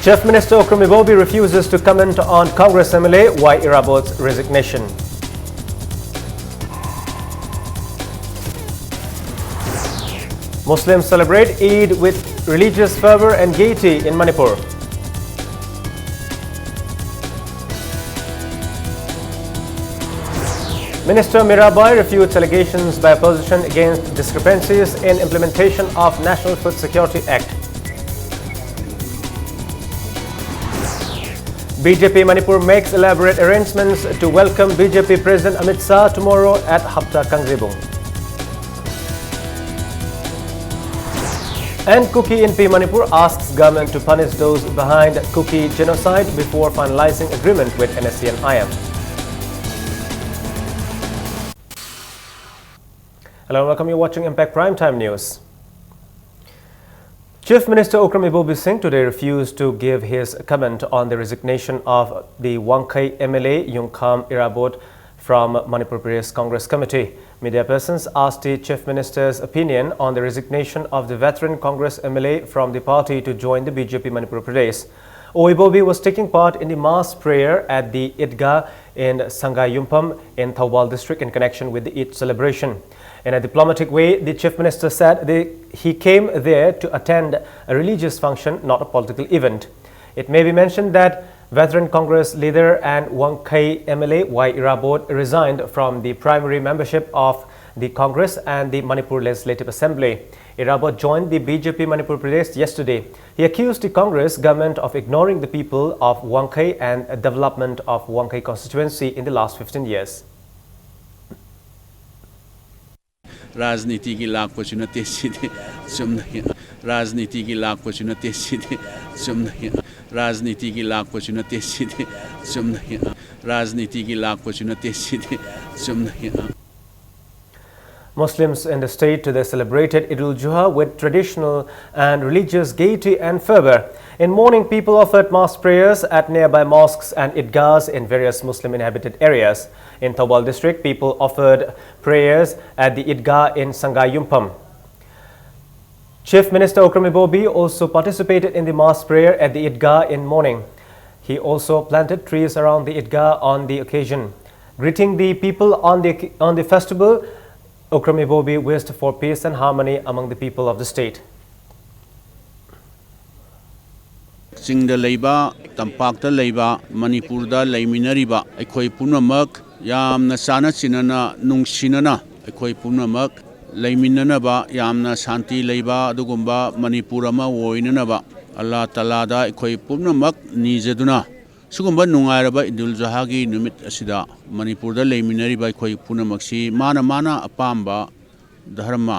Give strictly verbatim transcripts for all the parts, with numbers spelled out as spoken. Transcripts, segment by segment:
Chief Minister Okram Ibobi refuses to comment on Congress M L A Y Irabot's resignation. Muslims celebrate Eid with religious fervor and gaiety in Manipur. Minister Mirabai refutes allegations by opposition against discrepancies in implementation of National Food Security Act. B J P Manipur makes elaborate arrangements to welcome B J P President Amit Shah tomorrow at Hapta Kangzibung. And Kuki Inpi Manipur asks government to punish those behind Kuki genocide before finalizing agreement with N S C N I M. Hello and welcome. You're watching Impact Prime Time News. Chief Minister Okram Ibobi Singh today refused to give his comment on the resignation of the Wangkhei M L A Yungkham Irabot from Manipur Pradesh Congress Committee. Media persons asked the Chief Minister's opinion on the resignation of the veteran Congress M L A from the party to join the B J P Manipur Pradesh. Ibobi was taking part in the mass prayer at the Idgah in Sangayumpam in Thoubal district in connection with the Eid celebration. In a diplomatic way, the Chief Minister said the, he came there to attend a religious function, not a political event. It may be mentioned that veteran Congress leader and Wangkhei M L A Y Irabot resigned from the primary membership of the Congress and the Manipur Legislative Assembly. Irabot joined the B J P Manipur Pradesh yesterday. He accused the Congress government of ignoring the people of Wangkhei and development of Wangkhei constituency in the last fifteen years. ꯔꯥꯖꯅꯤꯇꯤꯒꯤ ꯂꯥꯛꯄꯁꯨ ꯅꯠꯇꯦ ꯁꯤꯗꯤ꯫ ꯆꯨꯝꯅꯒꯤ ꯔꯥꯖꯅꯤꯇꯤꯒꯤ ꯂꯥꯛꯄꯁꯨ ꯅꯠꯇꯦ ꯁꯤꯗꯤ꯫ ꯆꯨꯝꯅꯒꯤ ꯔꯥꯖꯅꯤꯇꯤꯒꯤ ꯂꯥꯛꯄꯁꯨ ꯅꯠꯇꯦ ꯁꯤꯗꯤ꯫ ꯆꯨꯝꯅꯒꯤ ꯔꯥꯖꯅꯤꯇꯤꯒꯤ ꯂꯥꯛꯄꯁꯨ ꯅꯠꯇꯦ ꯁꯤꯗꯤ꯫ ꯆꯨꯝꯅꯒꯤ Muslims in the state today celebrated Eid ul-Juha with traditional and religious gaiety and fervor. In morning, people offered mass prayers at nearby mosques and idgahs in various Muslim inhabited areas. In Thoubal district, people offered prayers at the idgah in Sangayumpam. Chief Minister Okram Ibobi also participated in the mass prayer at the Idgah in morning. He also planted trees around the Idgah on the occasion. Greeting the people on the, on the festival, Okram Ibobi wished for peace and harmony among the people of the state. ꯆꯤꯡꯗ ꯂꯩꯕ, ꯇꯝꯄꯥꯛꯇ ꯂꯩꯕ, ꯃꯅꯤꯄꯨꯔꯗ ꯂꯩꯃꯤꯟꯅꯔꯤꯕ ꯑꯩꯈꯣꯏ ꯄꯨꯝꯅꯃꯛ ꯌꯥꯝꯅ ꯆꯥꯟꯅ ꯆꯤꯟꯅꯅ, ꯅꯨꯡꯁꯤꯅꯅ ꯑꯩꯈꯣꯏ ꯄꯨꯝꯅꯃꯛ ꯂꯩꯃꯤꯟꯅꯅꯕ, ꯌꯥꯝꯅ ꯁꯥꯟꯇꯤ ꯂꯩꯕ ꯑꯗꯨꯒꯨꯝꯕ ꯃꯅꯤꯄꯨꯔ ꯑꯃ ꯑꯣꯏꯅꯅꯕ ꯑꯜꯂꯥ ꯇꯥꯂꯥꯗ ꯑꯩꯈꯣꯏ ꯄꯨꯝꯅꯃꯛ ꯅꯤꯖꯗꯨꯅ, ꯁꯤꯒꯨꯝꯕ ꯅꯨꯡꯉꯥꯏꯔꯕ ꯏꯗꯨꯜ ꯖꯨꯍꯥꯒꯤ ꯅꯨꯃꯤꯠ ꯑꯁꯤꯗ ꯃꯅꯤꯄꯨꯔꯗ ꯂꯩꯃꯤꯟꯅꯔꯤꯕ ꯑꯩꯈꯣꯏ ꯄꯨꯝꯅꯃꯛꯁꯤ ꯃꯥꯅ ꯃꯥꯅ ꯑꯄꯥꯝꯕ ꯙꯔꯃ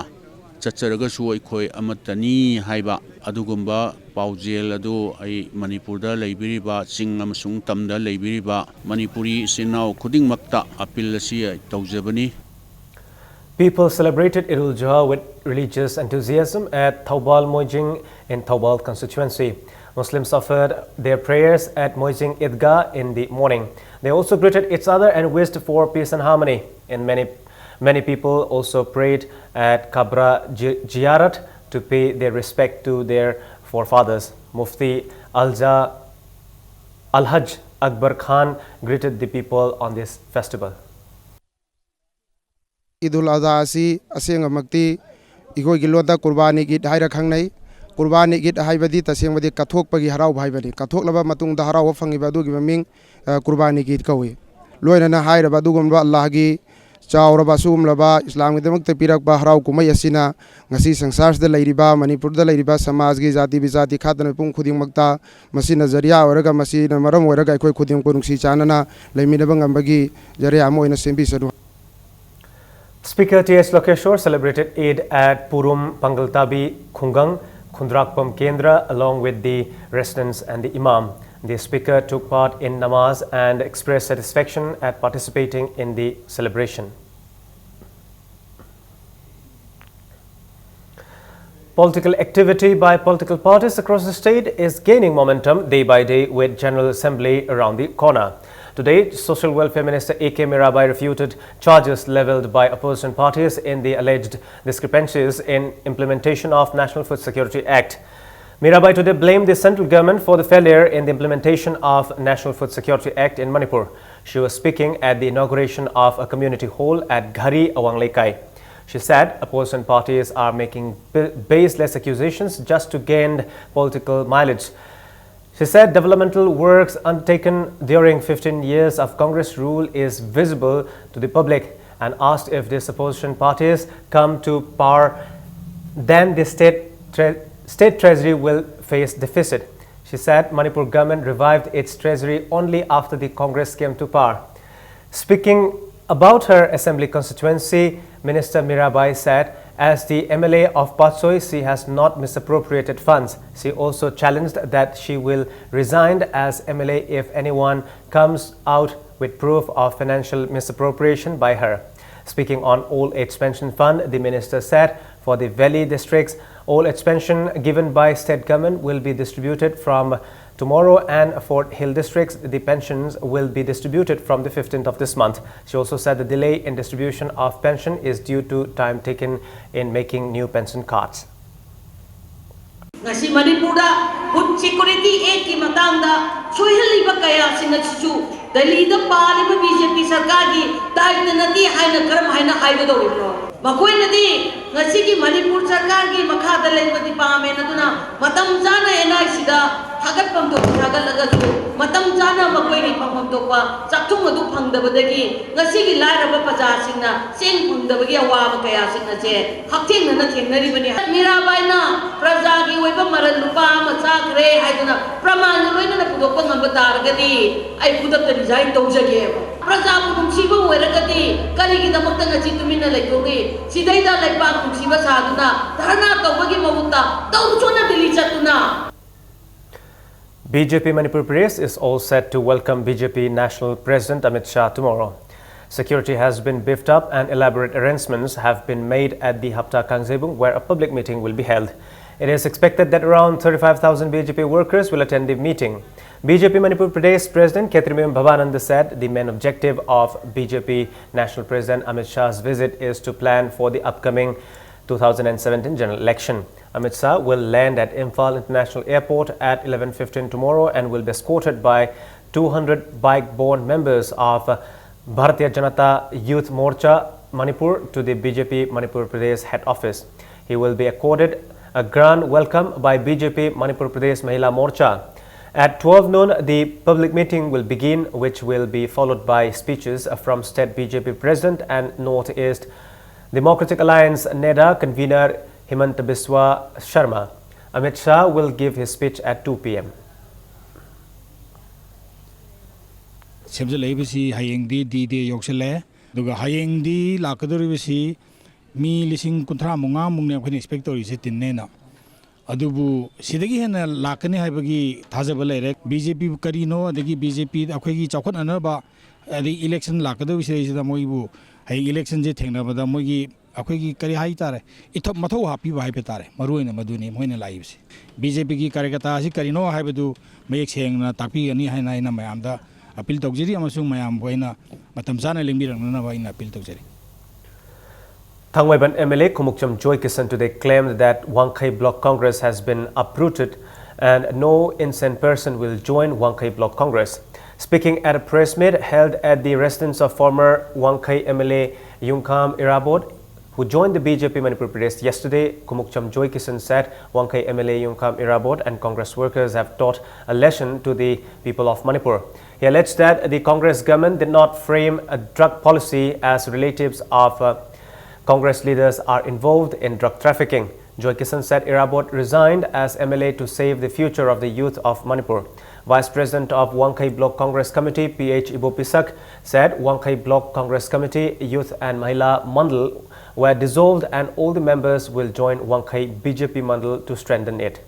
ꯆꯠꯆꯔꯒꯁꯨ ꯑꯩꯈꯣꯏ ꯑꯃꯠꯇꯅꯤ ꯍꯥꯏꯕ ꯑꯗꯨꯒꯨꯝꯕ ꯄꯥꯎꯖꯦꯜ ꯑꯗꯨ ꯑꯩ ꯃꯅꯤꯄꯨꯔꯗ ꯂꯩꯕꯤꯔꯤꯕ, ꯆꯤꯡ ꯑꯃꯁꯨꯡ ꯇꯝꯗ ꯂꯩꯕꯤꯔꯤꯕ ꯃꯅꯤꯄꯨꯔꯤ ꯏꯆꯤꯟ ꯏꯅꯥꯎ ꯈꯨꯗꯤꯡꯃꯛꯇ ꯑꯄꯤꯜ ꯑꯁꯤ ꯑꯩ ꯇꯧꯖꯕꯅꯤ꯫ People celebrated Eid ul-Juha with religious enthusiasm at Thoubal Moijing in Thoubal constituency. Muslims offered their prayers at Moijing Idgah in the morning. They also greeted each other and wished for peace and harmony. In many, many people also prayed at Kabra Ji-, Ziyarat to pay their respect to their forefathers. Mufti Alja-, Alhaj Akbar Khan greeted the people on this festival. ꯏꯗꯨꯜ ꯑꯗꯥ ꯑꯁꯤ ꯑꯁꯦꯡꯕꯃꯛꯇꯤ ꯑꯩꯈꯣꯏꯒꯤ ꯂꯣꯟꯗ ꯀꯨꯔꯕꯥꯅꯤ ꯏꯗ ꯍꯥꯏꯔ ꯈꯪꯅꯩ꯫ ꯀꯨꯔꯕꯥꯅꯤ ꯏꯗ ꯍꯥꯏꯕꯗꯤ ꯇꯁꯦꯡꯕꯗꯤ ꯀꯠꯊꯣꯛꯄꯒꯤ ꯍꯔꯥꯎꯕ ꯍꯥꯏꯕꯅꯤ꯫ ꯀꯠꯊꯣꯛꯂꯕ ꯃꯇꯨꯡꯗ ꯍꯔꯥꯎꯕ ꯐꯪꯉꯤꯕ ꯑꯗꯨꯒꯤ ꯃꯃꯤꯡ, ꯑ, ꯀꯨꯔꯕꯥꯅꯤ ꯏꯗ ꯀꯧꯏ꯫ ꯂꯣꯏꯅꯅ ꯍꯥꯏꯔꯕ ꯑꯗꯨꯒꯨꯝꯕ ꯑꯜꯂꯥꯍꯒꯤ ꯆꯥꯎꯔꯕ ꯑꯁꯤꯒꯨꯝꯂꯕ ꯏꯁꯂꯥꯝꯒꯤꯗꯃꯛꯇ ꯄꯤꯔꯛꯄ ꯍꯔꯥꯎ ꯀꯨꯝꯍꯩ ꯑꯁꯤꯅ ꯉꯁꯤ ꯁꯪꯁꯥꯔꯁꯤꯗ ꯂꯩꯔꯤꯕ, ꯃꯅꯤꯄꯨꯔꯗ ꯂꯩꯔꯤꯕ ꯁꯃꯥꯖꯒꯤ ꯖꯥꯇꯤ ꯕꯤꯖꯥꯇꯤ ꯈꯥꯗꯅ ꯃꯤꯄꯨꯝ ꯈꯨꯗꯤꯡꯃꯛꯇ ꯃꯁꯤꯅ ꯖꯔꯤꯌꯥ ꯑꯣꯏꯔꯒ ꯃꯁꯤꯅ ꯃꯔꯝ ꯑꯣꯏꯔꯒ ꯑꯩꯈꯣꯏ ꯈꯨꯗꯤꯡꯃꯛꯄꯨ ꯅꯨꯡꯁꯤ ꯆꯥꯟꯅꯅ ꯂꯩꯃꯤꯟꯅꯕ ꯉꯝꯕꯒꯤ ꯖꯔꯤꯌꯥ ꯑꯃ ꯑꯣꯏꯅ ꯁꯦꯝꯕꯤꯁꯅꯨ꯫ Speaker T H Lokeshwar celebrated Eid at Purum Pangaltabi Khungang, Khundrakpam Kendra along with the residents and the Imam. The speaker took part in namaz and expressed satisfaction at participating in the celebration. Political activity by political parties across the state is gaining momentum day by day, with General Assembly around the corner. Today, Social Welfare Minister A K Mirabai refuted charges levelled by opposition parties in the alleged discrepancies in implementation of National Food Security Act. Mirabai today blamed the central government for the failure in the implementation of National Food Security Act in Manipur. She was speaking at the inauguration of a community hall at Ghari Awang Leikai. She said opposition parties are making b- baseless accusations just to gain political mileage. She said developmental works undertaken during fifteen years of Congress rule is visible to the public and asked if these opposition parties come to power, then the state, tre- state treasury will face deficit. She said Manipur government revived its treasury only after the Congress came to power. Speaking about her assembly constituency, Minister Mirabai said, as the M L A of Patsoi, she has not misappropriated funds. She also challenged that she will resign as M L A if anyone comes out with proof of financial misappropriation by her. Speaking on old age pension fund, the minister said for the valley districts, old age pension given by state government will be distributed from tomorrow, and Fort Hill districts, the pensions will be distributed from the fifteenth of this month. She also said the delay in distribution of pension is due to time taken in making new pension cards. ꯉꯁꯤ ꯃꯅꯤꯄꯨꯔꯗ food security ꯑꯦꯛꯀꯤ ꯃꯇꯥꯡꯗ ꯁꯣꯏꯍꯜꯂꯤꯕ ꯀꯌꯥꯁꯤꯡ ꯑꯁꯤꯁꯨ ꯗꯦꯜꯂꯤꯗ ꯄꯥꯜꯂꯤꯕ B J ꯄꯤ ꯁꯔꯀꯥꯔꯒꯤ ꯗꯥꯏꯇ ꯅꯠꯇꯦ ꯍꯥꯏꯅ ꯀꯔꯝ ꯍꯥꯏꯅ ꯍꯥꯏꯒꯗꯧꯔꯤꯕꯅꯣ? ꯃꯈꯣꯏꯅꯗꯤ ꯉꯁꯤꯒꯤ ꯃꯅꯤꯄꯨꯔ ꯁꯔꯀꯥꯔꯒꯤ ꯃꯈꯥꯗ ꯂꯩꯕ ꯗꯤꯄꯥꯔꯠꯃꯦꯟ ꯑꯗꯨꯅ ꯃꯇꯝ ꯆꯥꯅ ꯑꯦꯟ ꯑꯥꯏ ꯁꯤꯗ ꯊꯥꯒꯠꯐꯝ ꯊꯣꯛꯄ ꯊꯥꯒꯠꯂꯒꯁꯨ ꯃꯇꯝ ꯆꯥꯅ ꯃꯈꯣꯏꯒꯤ ꯐꯪꯐꯝ ꯊꯣꯛꯄ ꯆꯥꯛꯊꯨꯡ ꯑꯗꯨ ꯐꯪꯗꯕꯗꯒꯤ ꯉꯁꯤꯒꯤ ꯂꯥꯏꯔꯕ ꯄ꯭ꯔꯖꯥꯁꯤꯡꯅ ꯆꯦꯡ ꯐꯪꯗꯕꯒꯤ ꯑꯋꯥꯕ ꯀꯌꯥꯁꯤꯡ ꯑꯁꯦ ꯍꯛꯊꯦꯡꯅꯅ ꯊꯦꯡꯅꯔꯤꯕꯅꯤ꯫ ꯃꯤꯔꯥꯕꯥꯏꯅ ꯄ꯭ꯔꯖꯥꯒꯤ ꯑꯣꯏꯕ ꯃꯔꯜ ꯂꯨꯄꯥ ꯑꯃ ꯆꯥꯈ꯭ꯔꯦ ꯍꯥꯏꯗꯨꯅ ꯄ꯭ꯔꯃꯥꯟꯒ ꯂꯣꯏꯅꯅ ꯄꯨꯊꯣꯛꯄ ꯉꯝꯕ ꯇꯥꯔꯒꯗꯤ ꯑꯩ ꯈꯨꯗꯛꯇ ꯔꯤꯖꯥꯏꯟ ꯇꯧꯖꯒꯦꯕ꯫ ꯄ꯭ꯔꯖꯥꯕꯨ ꯅꯨꯡꯁꯤꯕ ꯑꯣꯏꯔꯒꯗꯤ ꯀꯔꯤꯒꯤꯗꯃꯛꯇ ꯉꯁꯤ ꯇꯨꯃꯤꯟꯅ ꯂꯩꯊꯣꯛꯏ? ꯁꯤꯗꯩꯗ ꯂꯩꯕꯥꯛ ꯅꯨꯡꯁꯤꯕ ꯁꯥꯗꯨꯅ ꯙꯔꯅꯥ ꯇꯧꯕꯒꯤ ꯃꯍꯨꯠꯇ ꯇꯧꯔꯨ ꯁꯣꯟꯅ ꯗꯤꯜꯂꯤ ꯆꯠꯇꯨꯅ B J P Manipur Pradesh is all set to welcome B J P National President Amit Shah tomorrow. Security has been beefed up and elaborate arrangements have been made at the Hapta Kangzebung, where a public meeting will be held. It is expected that around thirty-five thousand B J P workers will attend the meeting. B J P Manipur Pradesh President Khetremiyum Bhabananda said the main objective of B J P National President Amit Shah's visit is to plan for the upcoming two thousand seventeen general election. Amit Shah will land at Imphal International Airport at eleven fifteen tomorrow and will be escorted by two hundred bike-borne members of Bharatiya Janata Youth Morcha Manipur to the B J P Manipur Pradesh head office. He will be accorded a grand welcome by B J P Manipur Pradesh Mahila Morcha. At twelve noon, the public meeting will begin, which will be followed by speeches from State B J P President and North East Democratic Alliance NEDA convener Himanta Biswa Sharma. Amit Shah will give his speech at two p.m. ꯁꯦꯝꯖꯤꯜꯂꯛꯏꯕꯁꯤ ꯍꯌꯦꯡꯗꯤ ꯗꯤ ꯗꯦ ꯌꯧꯁꯤꯜꯂꯦ꯫ ꯑꯗꯨꯒ ꯍꯌꯦꯡꯗꯤ ꯂꯥꯛꯀꯗꯧꯔꯤꯕꯁꯤ ꯃꯤ ꯂꯤꯁꯤꯡ ꯀꯨꯟꯊ꯭ꯔꯥ ꯃꯉꯥꯃꯨꯛꯅꯦ ꯑꯩꯈꯣꯏꯅ expect ꯇꯧꯔꯤꯁꯦ ꯇꯤꯟꯅꯦꯅ꯫ ꯑꯗꯨꯕꯨ ꯁꯤꯗꯒꯤ ꯍꯦꯟꯅ ꯂꯥꯛꯀꯅꯤ ꯍꯥꯏꯕꯒꯤ ꯊꯥꯖꯕ ꯂꯩꯔꯦ꯫ ꯕꯤ ꯖꯦ ꯄꯤ ꯀꯔꯤꯅꯣ, ꯑꯗꯒꯤ ꯕꯤ ꯖꯦ ꯄꯤ ꯑꯩꯈꯣꯏꯒꯤ ꯆꯥꯎꯈꯠꯅꯅꯕ, ꯑꯗꯒꯤ ꯏꯂꯦꯛꯁꯟ ꯂꯥꯛꯀꯗꯧꯔꯤꯁꯤꯗꯩꯁꯤꯗ ꯃꯣꯏꯕꯨ ꯍꯌꯦꯡ ꯏꯂꯦꯛꯁꯟꯁꯦ ꯊꯦꯡꯅꯕꯗ ꯃꯣꯏꯒꯤ ꯑꯩꯈꯣꯏꯒꯤ ꯀꯔꯤ ꯍꯥꯏ ꯇꯥꯔꯦ, ꯏꯊꯧ ꯃꯊꯧ ꯍꯥꯞꯄꯤꯕ ꯍꯥꯏꯕ ꯇꯥꯔꯦ꯫ ꯃꯔꯨꯑꯣꯏꯅ ꯃꯗꯨꯅꯤ ꯃꯣꯏꯅ ꯂꯥꯛꯏꯕꯁꯤ꯫ ꯕꯤ ꯖꯦ ꯄꯤꯒꯤ ꯀꯥꯔꯌꯀꯔꯇꯥ ꯑꯁꯤ ꯀꯔꯤꯅꯣ ꯍꯥꯏꯕꯗꯨ ꯃꯌꯦꯛ ꯁꯦꯡꯅ ꯇꯥꯛꯄꯤꯒꯅꯤ ꯍꯥꯏꯅ ꯑꯩꯅ ꯃꯌꯥꯝꯗ ꯑꯄꯤꯜ ꯇꯧꯖꯔꯤ, ꯑꯃꯁꯨꯡ ꯃꯌꯥꯝꯕꯨ ꯑꯩꯅ ꯃꯇꯝ ꯆꯥꯅ ꯂꯦꯡꯕꯤꯔꯛꯅꯅꯕ ꯑꯩꯅ ꯑꯄꯤꯜ ꯇꯧꯖꯔꯤ꯫ Thangmaiban M L A Khumukcham Joykisan today claimed that Wangkhei Block Congress has been uprooted and no insane person will join Wangkhei Block Congress. Speaking at a press meet held at the residence of former Wangkhei M L A Yungkam Irabot, who joined the B J P Manipur Pradesh yesterday, Khumukcham Joykisan said Wangkhei M L A Yungkam Irabot and Congress workers have taught a lesson to the people of Manipur. He alleged that the Congress government did not frame a drug policy as relatives of uh, Congress leaders are involved in drug trafficking. Joykisan said Irabot resigned as M L A to save the future of the youth of Manipur. Vice President of Wangkhei Block Congress Committee, P H Ibopisak, said Wangkhei Block Congress Committee, Youth and Mahila Mandal were dissolved and all the members will join Wangkhei B J P Mandal to strengthen it.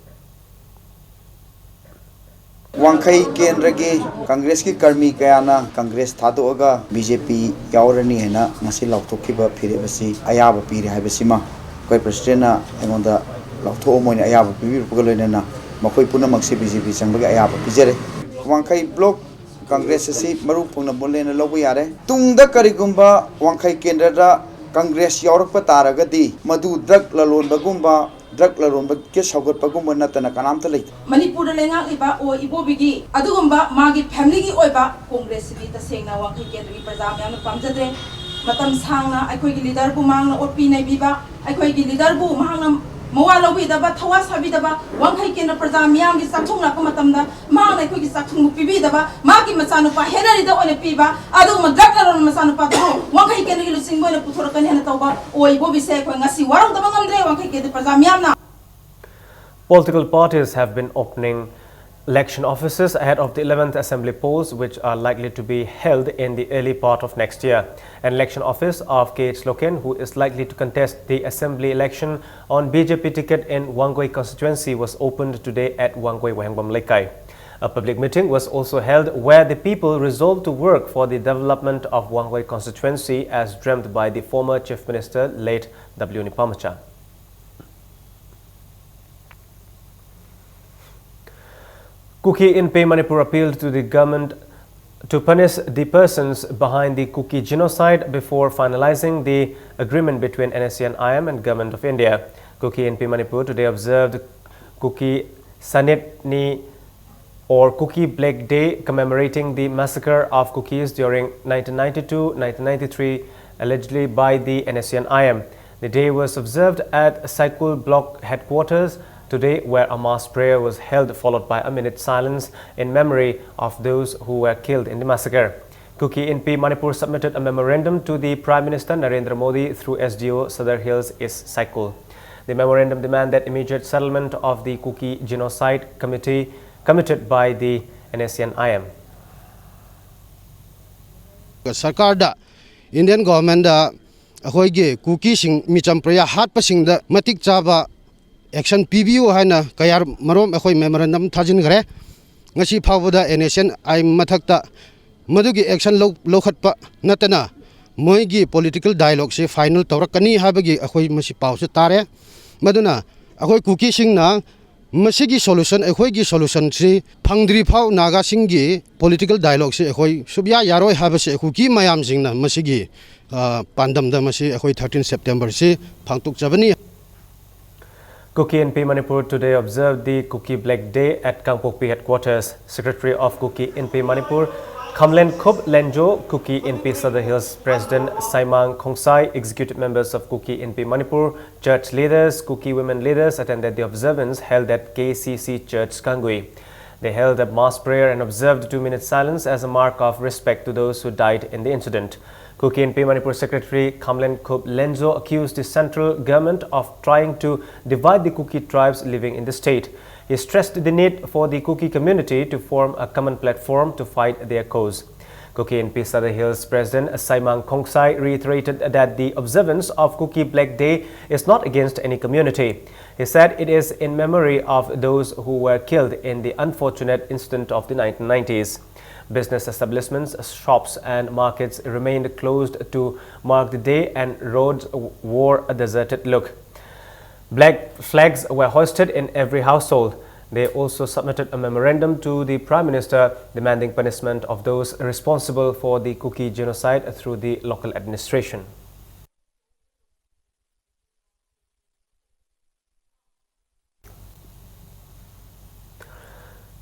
ꯋꯥꯡꯈꯩ ꯀꯦꯟꯗ꯭ꯔꯒꯤ ꯀꯪꯒ꯭ꯔꯦꯁꯀꯤ ꯀꯔꯃꯤ ꯀꯌꯥꯅ ꯀꯪꯒ꯭ꯔꯦꯁ ꯊꯥꯗꯣꯛꯑꯒ B J ꯄꯤ ꯌꯥꯎꯔꯅꯤ ꯍꯥꯏꯅ ꯉꯁꯤ ꯂꯥꯎꯊꯣꯛꯈꯤꯕ ꯐꯤꯔꯦꯞ ꯑꯁꯤ ꯑꯌꯥꯕ ꯄꯤꯔꯦ ꯍꯥꯏꯕꯁꯤꯃ ꯑꯩꯈꯣꯏ ꯄ꯭ꯔꯁꯤꯗꯦꯟꯅ ꯑꯩꯉꯣꯟꯗ ꯂꯥꯎꯊꯣꯛꯑꯣ ꯍꯥꯏꯅ ꯑꯌꯥꯕ ꯄꯤꯕꯤꯔꯛꯄꯒ ꯂꯣꯏꯅꯅ ꯃꯈꯣꯏ ꯄꯨꯝꯅꯃꯛꯁꯤ ꯕꯤ ꯖꯦ ꯄꯤ ꯆꯪꯕꯒꯤ ꯑꯌꯥꯕ ꯄꯤꯖꯔꯦ꯫ ꯋꯥꯡꯈꯩ ꯕ꯭ꯂꯣꯛ ꯀꯪꯒ꯭ꯔꯦꯁ ꯑꯁꯤ ꯃꯔꯨ ꯐꯪꯅ ꯃꯨꯜꯂꯦꯅ ꯂꯧꯕ ꯌꯥꯔꯦ꯫ ꯇꯨꯡꯗ ꯀꯔꯤꯒꯨꯝꯕ ꯋꯥꯡꯈꯩ ꯀꯦꯟꯗ꯭ꯔꯗ ꯀꯪꯒ꯭ꯔꯦꯁ ꯌꯥꯎꯔꯛꯄ ꯇꯥꯔꯒꯗꯤ, ꯃꯗꯨ ꯗ꯭ꯔꯒ ꯂꯂꯣꯟꯕꯒꯨꯝꯕ, ꯗ꯭ꯔꯒ ꯂꯂꯣꯟꯕꯒꯤ ꯁꯧꯒꯠꯄꯒꯨꯝꯕ ꯅꯠꯇꯅ ꯀꯅꯥꯝꯇ ꯂꯩꯇꯦ꯫ ꯃꯅꯤꯄꯨꯔꯗ ꯂꯩꯉꯥꯛꯂꯤꯕ ꯑꯣ ꯏꯕꯣꯕꯤꯒꯤ ꯑꯗꯨꯒꯨꯝꯕ ꯃꯥꯒꯤ ꯐꯦꯃꯤꯂꯤꯒꯤ ꯑꯣꯏꯕ ꯀꯣꯡꯒ꯭ꯔꯦꯁꯁꯤꯗꯤ ꯇꯁꯦꯡꯅ ꯋꯥꯡꯈꯩ ꯀꯦꯟꯗ꯭ꯔꯒꯤ ꯄ꯭ꯔꯖꯥ ꯃꯌꯥꯝꯅ ꯄꯥꯝꯖꯗ꯭ꯔꯦ꯫ ꯃꯇꯝ ꯁꯥꯡꯅ ꯑꯩꯈꯣꯏꯒꯤ ꯂꯤꯗꯔꯕꯨ ꯃꯍꯥꯛꯅ ꯑꯣꯠꯄꯤ ꯅꯩꯕꯤꯕ, ꯑꯩꯈꯣꯏꯒꯤ ꯂꯤꯗꯔꯕꯨ ꯃꯍꯥꯛꯅ ꯃꯋꯥ ꯂꯧꯕꯤꯗꯕ, ꯊꯋꯥ ꯁꯥꯕꯤꯗꯕ, ꯋꯥꯡꯈꯩ ꯀꯦꯟꯗ꯭ꯔ ꯄ꯭ꯔꯖꯥ ꯃꯤꯌꯥꯝꯒꯤ ꯆꯥꯛꯊꯨꯡ ꯂꯥꯛꯄ ꯃꯇꯝꯗ ꯃꯍꯥꯛꯅ ꯑꯩꯈꯣꯏꯒꯤ ꯆꯥꯛꯊꯨꯡꯕꯨ ꯄꯤꯕꯤꯗꯕ, ꯃꯍꯥꯛꯀꯤ ꯃꯆꯥꯅꯨꯄꯥ ꯍꯦꯅꯔꯤꯗ ꯑꯣꯏꯅ ꯄꯤꯕ, ꯑꯗꯨꯒꯨꯝꯕ ꯗ꯭ꯔꯒ ꯂꯂꯣꯟꯕ ꯃꯆꯥꯅꯨꯄꯥꯗꯨ ꯋꯥꯡꯈꯩ ꯀꯦꯟꯗ꯭ꯔꯒꯤ ꯂꯨꯆꯤꯡꯕ ꯑꯣꯏꯅ ꯄꯨꯊꯣꯔꯛꯀꯅꯤ ꯍꯥꯏꯅ ꯇꯧꯕ ꯑꯣ ꯏꯕꯣꯕꯤꯁꯦ ꯑꯩꯈꯣꯏ ꯉꯁꯤ ꯋꯥꯔꯧꯗꯕ ꯉꯝꯗ꯭ꯔꯦ, ꯋꯥꯡꯈꯩ ꯀꯦꯟꯗ꯭ꯔ ꯄ꯭ꯔꯖꯥ ꯃꯤꯌꯥꯝꯅ꯫ Political parties have been opening election offices ahead of the eleventh Assembly polls, which are likely to be held in the early part of next year. An election office of K H Loken, who is likely to contest the Assembly election on B J P ticket in Wangoi constituency, was opened today at Wangoi Wahengbam Leikai. A public meeting was also held where the people resolved to work for the development of Wangoi constituency as dreamt by the former Chief Minister, late W Nipamacha. Kuki Inpi Manipur appealed to the government to punish the persons behind the Kuki genocide before finalizing the agreement between N S C N I M and Government of India. Kuki Inpi Manipur today observed Kuki Sanitni or Kuki Black Day, commemorating the massacre of Kukis during nineteen ninety-two nineteen ninety-three, allegedly by the N S C N I M. The day was observed at Saikul Block Headquarters today, where a mass prayer was held, followed by a minute silence in memory of those who were killed in the massacre. Kuki Inpi Manipur submitted a memorandum to the Prime Minister Narendra Modi through S D O Sadar Hills East Saikul. The memorandum demanded immediate settlement of the Kuki Genocide Committee committed by the N S C N I M. ꯁꯔꯀꯥꯔꯗ, Indian government ꯑꯩꯈꯣꯏꯒꯤ ꯀꯨꯀꯤꯁꯤꯡ ꯃꯤꯆꯝ ꯄ꯭ꯔꯖꯥ ꯍꯥꯠꯄꯁꯤꯡꯗ ꯃꯇꯤꯛ ꯆꯥꯕ action ꯄꯤꯕꯤꯌꯨ ꯍꯥꯏꯅ ꯀꯌꯥ ꯃꯔꯨꯝ ꯑꯩꯈꯣꯏ ꯃꯦꯃꯣꯔꯦꯟꯗꯝ ꯊꯥꯖꯤꯟꯈ꯭ꯔꯦ꯫ ꯉꯁꯤ ꯐꯥꯎꯕꯗ ꯑꯦꯟ ꯑꯦꯁ ꯑꯦꯟ ꯑꯥꯏ ꯃꯊꯛꯇ ꯃꯗꯨꯒꯤ ꯑꯦꯛꯁꯟ ꯂꯧ-, ꯂꯧꯈꯠꯄ ꯅꯠꯇꯅ ꯃꯣꯏꯒꯤ ꯄꯣꯂꯤꯇꯤꯀꯦꯜ ꯗꯥꯏꯂꯣꯒꯁꯤ ꯐꯥꯏꯅꯦꯜ ꯇꯧꯔꯛꯀꯅꯤ ꯍꯥꯏꯕꯒꯤ ꯑꯩꯈꯣꯏ ꯃꯁꯤ ꯄꯥꯎꯁꯨ ꯇꯥꯔꯦ꯫ ꯃꯗꯨꯅ ꯑꯩꯈꯣꯏ ꯀꯨꯀꯤꯁꯤꯡꯅ ꯃꯁꯤꯒꯤ solution, ꯑꯩꯈꯣꯏꯒꯤ solution ꯁꯤ ꯐꯪꯗ꯭ꯔꯤ ꯐꯥꯎ ꯅꯥꯒꯥꯁꯤꯡꯒꯤ political dialogue ꯁꯤ ꯑꯩꯈꯣꯏ ꯁꯨꯛꯌꯥ ꯌꯥꯔꯣꯏ ꯍꯥꯏꯕꯁꯤ ꯑꯩꯈꯣꯏ ꯀꯤ ꯃꯌꯥꯝꯁꯤꯡꯅ ꯃꯁꯤꯒꯤ, ꯑ, ꯄꯥꯟꯗꯝꯗ ꯃꯁꯤ ꯑꯩꯈꯣꯏ thirteen September ꯁꯤ ꯄꯥꯡꯊꯣꯛꯆꯕꯅꯤ꯫ Kuki Inpi Manipur today observed the Kuki Black Day at Kangpokpi headquarters. Secretary of Kuki Inpi Manipur, Khamlen Khup Lenjo, Kuki Inpi Sadar Hills President Saimang Khongsai, executive members of Kuki Inpi Manipur, church leaders, Kuki women leaders attended the observance held at K C C Church Kangui. They held a mass prayer and observed two minutes silence as a mark of respect to those who died in the incident. Kuki Inpi Manipur Secretary Khamlen Khup Lenjo accused the central government of trying to divide the Kuki tribes living in the state. He stressed the need for the Kuki community to form a common platform to fight their cause. Kuki Inpi Sadar Hills President Saimang Khongsai reiterated that the observance of Kuki Black Day is not against any community. He said it is in memory of those who were killed in the unfortunate incident of the nineteen nineties. Business establishments, shops and markets remained closed to mark the day and roads wore a deserted look. Black flags were hoisted in every household. They also submitted a memorandum to the Prime Minister demanding punishment of those responsible for the Kuki genocide through the local administration.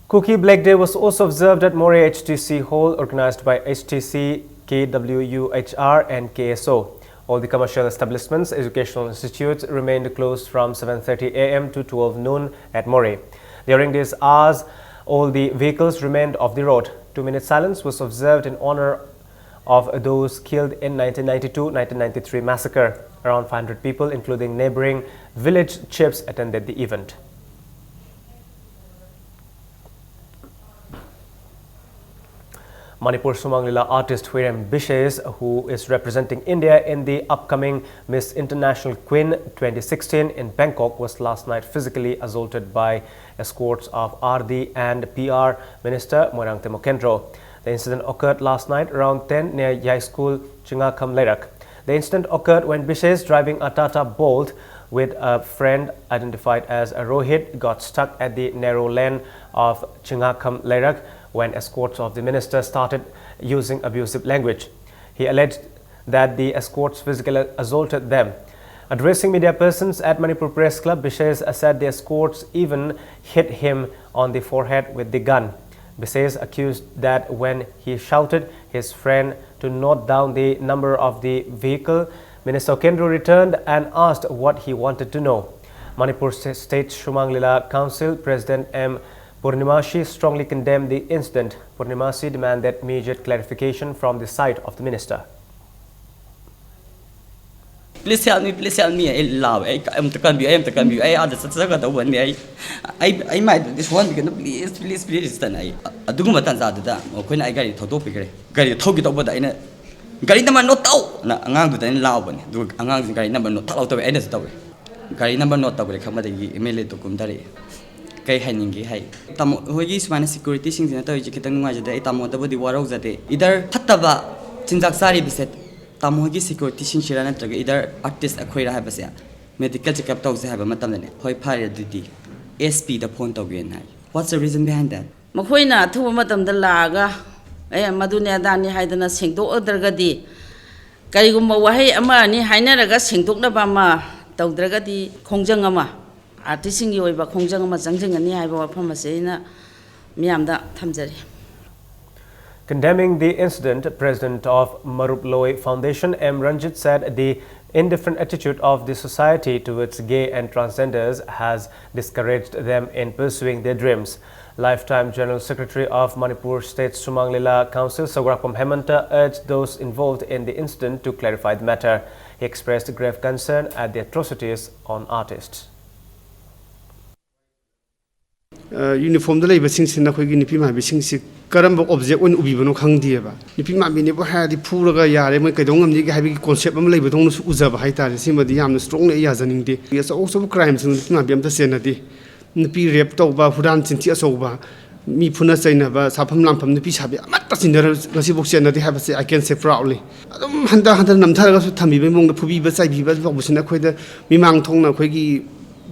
Kuki Black Day was also observed at Moreh H T C Hall, organized by H T C, K W U H R and K S O. All the commercial establishments, educational institutes remained closed from seven thirty a m to twelve noon at Moreh. During these hours, all the vehicles remained off the road. Two-minute silence was observed in honor of those killed in nineteen ninety-two nineteen ninety-three massacre. Around five hundred people, including neighboring village chiefs, attended the event. Manipur Sumang Lila artist Huirem Bishes, who is representing India in the upcoming Miss International Queen twenty sixteen in Bangkok, was last night physically assaulted by escorts of R D and P R Minister Moirang Temo Kendro. The incident occurred last night around ten near Yai School, Chingakham Leirak. The incident occurred when Bishes, driving a Tata Bolt, with a friend identified as Rohit, got stuck at the narrow lane of Chingakham Leirak when escorts of the minister started using abusive language. He alleged that the escorts physically assaulted them. Addressing media persons at Manipur Press Club, Bishes said the escorts even hit him on the forehead with the gun. Bishes accused that when he shouted his friend to note down the number of the vehicle, Minister Kendro returned and asked what he wanted to know. Manipur State Sumang Lila Council President M Purnimashi strongly condemned the incident. Purnimashi demanded immediate clarification from the side of the minister. Please help me, please help me. ꯑꯩ ꯂꯥꯎꯋꯦ, ꯑꯩ ꯑꯝꯇ ꯀꯟꯕꯤꯌꯨ, ꯑꯩ ꯑꯝꯇ ꯀꯟꯕꯤꯌꯨ, ꯑꯩ ꯑꯥꯗ ꯆꯠꯆꯒꯗꯧꯕꯅꯤ, ꯑꯩ ꯑꯩ ꯑꯩ ꯃꯥꯏꯗꯨꯗꯤ ꯁꯣꯛꯍꯟꯕꯤꯒꯅꯨ, please, please, please ꯇꯅ ꯑꯩ ꯑꯗꯨꯒꯨꯝꯕ ꯇꯥꯟꯖꯥꯗꯨꯗ ꯃꯈꯣꯏꯅ ꯑꯩ ꯒꯥꯔꯤ ꯊꯧꯗꯣꯛꯄꯤꯈ꯭ꯔꯦ꯫ ꯒꯥꯔꯤ ꯊꯧꯈꯤꯗꯧꯕꯗ ꯑꯩꯅ "ꯒꯥꯔꯤ ꯅꯝꯕꯔ ꯅꯣꯠ ꯇꯧ!" ꯑꯅ ꯑꯉꯥꯡꯗꯨꯗ ꯑꯩꯅ ꯂꯥꯎꯕꯅꯦ꯫ ꯑꯗꯨꯒ ꯑꯉꯥꯡꯁꯤꯅ ꯒꯥꯔꯤ ꯅꯝꯕꯔ ꯅꯣꯠ ꯊꯛ ꯂꯧ ꯇꯧꯋꯦ, ꯑꯩꯅꯁꯨ ꯇꯧꯋꯦ꯫ ꯒꯥꯔꯤ ꯅꯝꯕꯔ ꯅꯣꯠ ꯇꯧꯈ꯭ꯔꯦ ꯈꯪꯕꯗꯒꯤ ꯑꯦꯝ ꯑꯦꯜ ꯑꯦꯗꯣ ꯀꯨꯝꯊꯔꯛꯑꯦ꯫ ꯀꯩ ꯍꯥꯏꯅꯤꯡꯒꯦ ꯍꯥꯏ, ꯇꯥꯃꯣ ꯍꯣꯏꯒꯤ ꯁꯨꯃꯥꯏꯅ ꯁꯦꯀ꯭ꯌꯨꯔꯤꯇꯤꯁꯤꯡꯁꯤꯅ ꯇꯧꯔꯤꯁꯦ ꯈꯤꯇꯪ ꯅꯨꯡꯉꯥꯏꯖꯗꯦ꯫ ꯑꯩ ꯇꯥꯃꯣꯗꯕꯨꯗꯤ ꯋꯥꯔꯧꯖꯗꯦ꯫ ꯏꯗꯔ ꯐꯠꯇꯕ ꯆꯤꯟꯖꯥꯛ ꯆꯥꯔꯤꯕꯁꯦ ꯇꯥꯃꯣ ꯍꯣꯏꯒꯤ ꯁꯦꯀ꯭ꯌꯨꯔꯤꯇꯤꯁꯤꯡꯁꯤꯔꯥ ꯅꯠꯇ꯭ꯔꯒ ꯏꯗꯔ ꯑꯥꯔꯇꯤꯁ ꯑꯩꯈꯣꯏꯔꯥ ꯍꯥꯏꯕꯁꯦ ꯃꯦꯗꯤꯀꯦꯜ ꯆꯦꯛꯑꯞ ꯇꯧꯁꯦ ꯍꯥꯏꯕ ꯃꯇꯝꯗꯅꯦ, "ꯍꯣꯏ, ꯐꯔꯦ, ꯑꯗꯨꯗꯤ ꯑꯦꯁ ꯄꯤꯗ ꯐꯣꯟ ꯇꯧꯒꯦꯅ" ꯍꯥꯏ꯫ What's the reason behind that? ꯃꯈꯣꯏꯅ ꯑꯊꯨꯕ ꯃꯇꯝꯗ ꯂꯥꯛꯑꯒ "ꯑꯦ, ꯃꯗꯨꯅꯦ ꯑꯗꯥꯅꯤ" ꯍꯥꯏꯗꯅ ꯁꯦꯡꯗꯣꯛꯑꯗ꯭ꯔꯒꯗꯤ, ꯀꯔꯤꯒꯨꯝꯕ ꯋꯥꯍꯩ ꯑꯃ ꯑꯅꯤ ꯍꯥꯏꯅꯔꯒ ꯁꯦꯡꯗꯣꯛꯅꯕ ꯑꯃ ꯇꯧꯗ꯭ꯔꯒꯗꯤ, ꯈꯣꯡꯖꯪ ꯑꯃ, ꯑꯥꯔꯇꯤꯁꯁꯤꯡꯒꯤ ꯑꯣꯏꯕ ꯈꯣꯡꯖꯪ ꯑꯃ ꯆꯪꯁꯤꯟꯒꯅꯤ ꯍꯥꯏꯕ ꯋꯥꯐꯝ ꯑꯁꯤ ꯑꯩꯅ ꯃꯤꯌꯥꯝꯗ ꯊꯝꯖꯔꯤ꯫ Condemning the incident, President of Marup Loi Foundation, M Ranjit, said the indifferent attitude of the society towards gay and transgenders has discouraged them in pursuing their dreams. Lifetime General Secretary of Manipur State Sumang Lila Council, Sawarapam Hemanta, urged those involved in the incident to clarify the matter. He expressed grave concern at the atrocities on artists. ꯌꯨꯅꯤꯐꯣꯔꯝꯗ ꯂꯩꯕꯁꯤꯡꯁꯤꯅ ꯑꯩꯈꯣꯏꯒꯤ ꯅꯨꯄꯤ ꯃꯥꯟꯕꯤꯁꯤꯡꯁꯤ ꯀꯔꯝꯕ object ꯑꯣꯏꯅ ꯎꯕꯤꯕꯅꯣ ꯈꯪꯗꯦꯕ꯫ ꯅꯨꯄꯤ ꯃꯥꯟꯕꯤꯅꯦꯕꯨ ꯍꯥꯏꯔꯗꯤ ꯐꯨꯔꯒ ꯌꯥꯔꯦ, ꯃꯣꯏ ꯀꯩꯗꯧ ꯉꯝꯅꯤꯒꯦ ꯍꯥꯏꯕꯒꯤ ꯀꯣꯟꯁꯦꯞ ꯑꯃ ꯂꯩꯕꯗꯧꯅꯁꯨ ꯎꯖꯕ ꯍꯥꯏꯇꯥꯔꯦ꯫ ꯁꯤꯃꯗꯤ ꯌꯥꯝꯅ ꯁ꯭ꯇꯔꯣꯡꯂꯤ ꯑꯩ ꯌꯥꯖꯅꯤꯡꯗꯦ꯫ ꯑꯆꯧ ꯑꯆꯧꯕ ꯀ꯭ꯔꯥꯏꯝꯁꯤꯡ ꯅꯨꯄꯤ ꯃꯥꯟꯕꯤ ꯑꯝꯇ ꯆꯦꯟꯅꯗꯦ꯫ ꯅꯨꯄꯤ ꯔꯦꯞ ꯇꯧꯕ, ꯍꯨꯔꯥꯟ ꯆꯤꯟꯊꯤ ꯑꯆꯧꯕ, ꯃꯤ ꯐꯨꯅ ꯆꯩꯅꯕ, ꯁꯥꯐꯝ ꯂꯥꯝꯐꯝ, ꯅꯨꯄꯤ ꯁꯥꯕꯤ ꯑꯃꯠꯇ ꯆꯤꯟꯅꯔ-, ꯉꯁꯤꯐꯥꯎ ꯆꯦꯟꯅꯗꯦ ꯍꯥꯏꯕꯁꯦ I can say proudly꯫ ꯑꯗꯨꯝ ꯍꯟꯊ ꯍꯟꯊꯅ ꯅꯝꯊꯔꯒꯁꯨ ꯊꯝꯕꯤꯕꯒꯤ ꯃꯑꯣꯡꯗ ꯐꯨꯕꯤꯕ ꯆꯩꯕꯤꯕ ꯇꯧꯕꯁꯤꯅ ꯑꯩꯈꯣꯏꯗ ꯃꯤꯃꯥꯡ ꯊꯣꯛꯅ ꯑꯩꯈꯣꯏꯒꯤ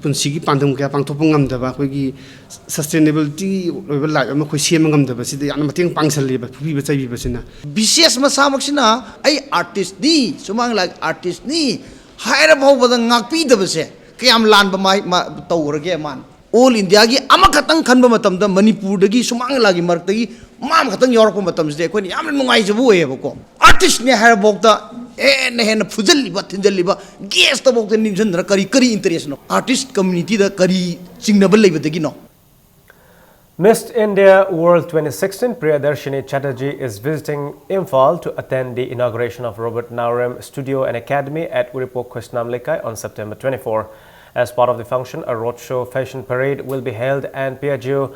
ꯄꯨꯟꯁꯤꯒꯤ ꯄꯥꯟꯗꯝ ꯀꯌꯥ ꯄꯥꯡꯊꯣꯛꯄ ꯉꯝꯗꯕ, ꯑꯩꯈꯣꯏꯒꯤ sustainability ꯑꯣꯏꯕ life ꯑꯃ ꯑꯩꯈꯣꯏ ꯁꯦꯝꯕ ꯉꯝꯗꯕꯁꯤꯗ ꯌꯥꯝꯅ ꯃꯇꯦꯡ ꯄꯥꯡꯁꯜꯂꯦꯕ ꯐꯨꯕꯤꯕ ꯆꯩꯕꯤꯕꯁꯤꯅ꯫ ꯕꯤ ꯁꯤ ꯑꯦꯁ ꯃꯁꯥꯃꯛꯁꯤꯅ ꯑꯩ artistꯅꯤ, ꯁꯨꯃꯥꯡ ꯂꯤꯂꯥꯒꯤ artistꯅꯤ ꯍꯥꯏꯔ ꯐꯥꯎꯕꯗ ꯉꯥꯛꯄꯤꯗꯕꯁꯦ ꯀꯌꯥꯝ ꯂꯥꯟꯕ ꯃꯥꯏ-, ꯃꯥ-, ꯇꯧꯈ꯭ꯔꯒꯦ ꯃꯥꯅ? All Indiaꯒꯤ ꯑꯃꯈꯛꯇꯪ ꯈꯟꯕ ꯃꯇꯝꯗ ꯃꯅꯤꯄꯨꯔꯗꯒꯤ ꯁꯨꯃꯥꯡ ꯂꯤꯂꯥꯒꯤ ꯃꯔꯛꯇꯒꯤ ꯃꯥ ꯑꯃꯈꯛꯇꯪ ꯌꯥꯎꯔꯛꯄ ꯃꯇꯝꯁꯤꯗ ꯑꯩꯈꯣꯏꯅ ꯌꯥꯝꯅ ꯅꯨꯡꯉꯥꯏꯖꯕ ꯑꯣꯏꯌꯦꯕꯀꯣ꯫ Artistꯅꯦ ꯍꯥꯏꯔꯐꯥꯎꯗ ꯍꯦꯟꯅ ꯍꯦꯟꯅ ꯐꯨꯖꯜꯂꯤꯕ, ꯊꯤꯟꯖꯜꯂꯤꯕ, gasꯇꯐꯥꯎꯗ ꯅꯤꯡꯁꯤꯟꯗꯅ ꯀꯔꯤ, ꯀꯔꯤ interestꯅꯣ? Artist communityꯗ ꯀꯔꯤ ꯆꯤꯡꯅꯕ ꯂꯩꯕꯗꯒꯤꯅꯣ? Miss India World twenty sixteen Priyadarshini Chatterjee is visiting Imphal to attend the inauguration of Robert Naorem Studio and Academy at Uripok Khosnam Leikai on September twenty-four. As part of the function, a roadshow fashion parade will be held and Piaggio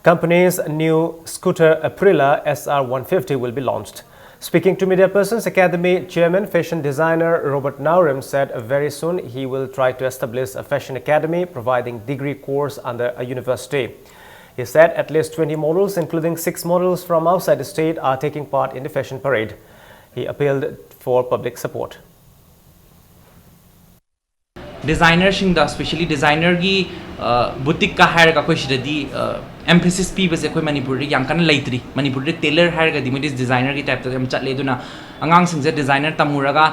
company's new scooter Aprilia S R one fifty will be launched. Speaking to media persons, Academy Chairman fashion designer Robert Naorem said very soon he will try to establish a fashion academy providing degree course under a university. He said at least twenty models, including six models from outside the state, are taking part in the fashion parade. He appealed for public support. Designerꯁꯤꯡꯗ, especially designerꯒꯤ boutiqueꯀ ꯍꯥꯏꯔꯒ ꯑꯩꯈꯣꯏ ꯁꯤꯗꯗꯤ emphasis ꯄꯤꯕꯁꯦ ꯑꯩꯈꯣꯏ ꯃꯅꯤꯄꯨꯔꯗ ꯌꯥꯝ ꯀꯟꯅ ꯂꯩꯇ꯭ꯔꯤ꯫ ꯃꯅꯤꯄꯨꯔꯗ tailor ꯍꯥꯏꯔꯒꯗꯤ ꯃꯣꯏꯗꯤ designerꯒꯤ typeꯇ ꯌꯥꯝ ꯆꯠꯂꯦ꯫ ꯑꯗꯨꯅ ꯑꯉꯥꯡꯁꯤꯡꯁꯦ designer ꯇꯝꯃꯨꯔꯒ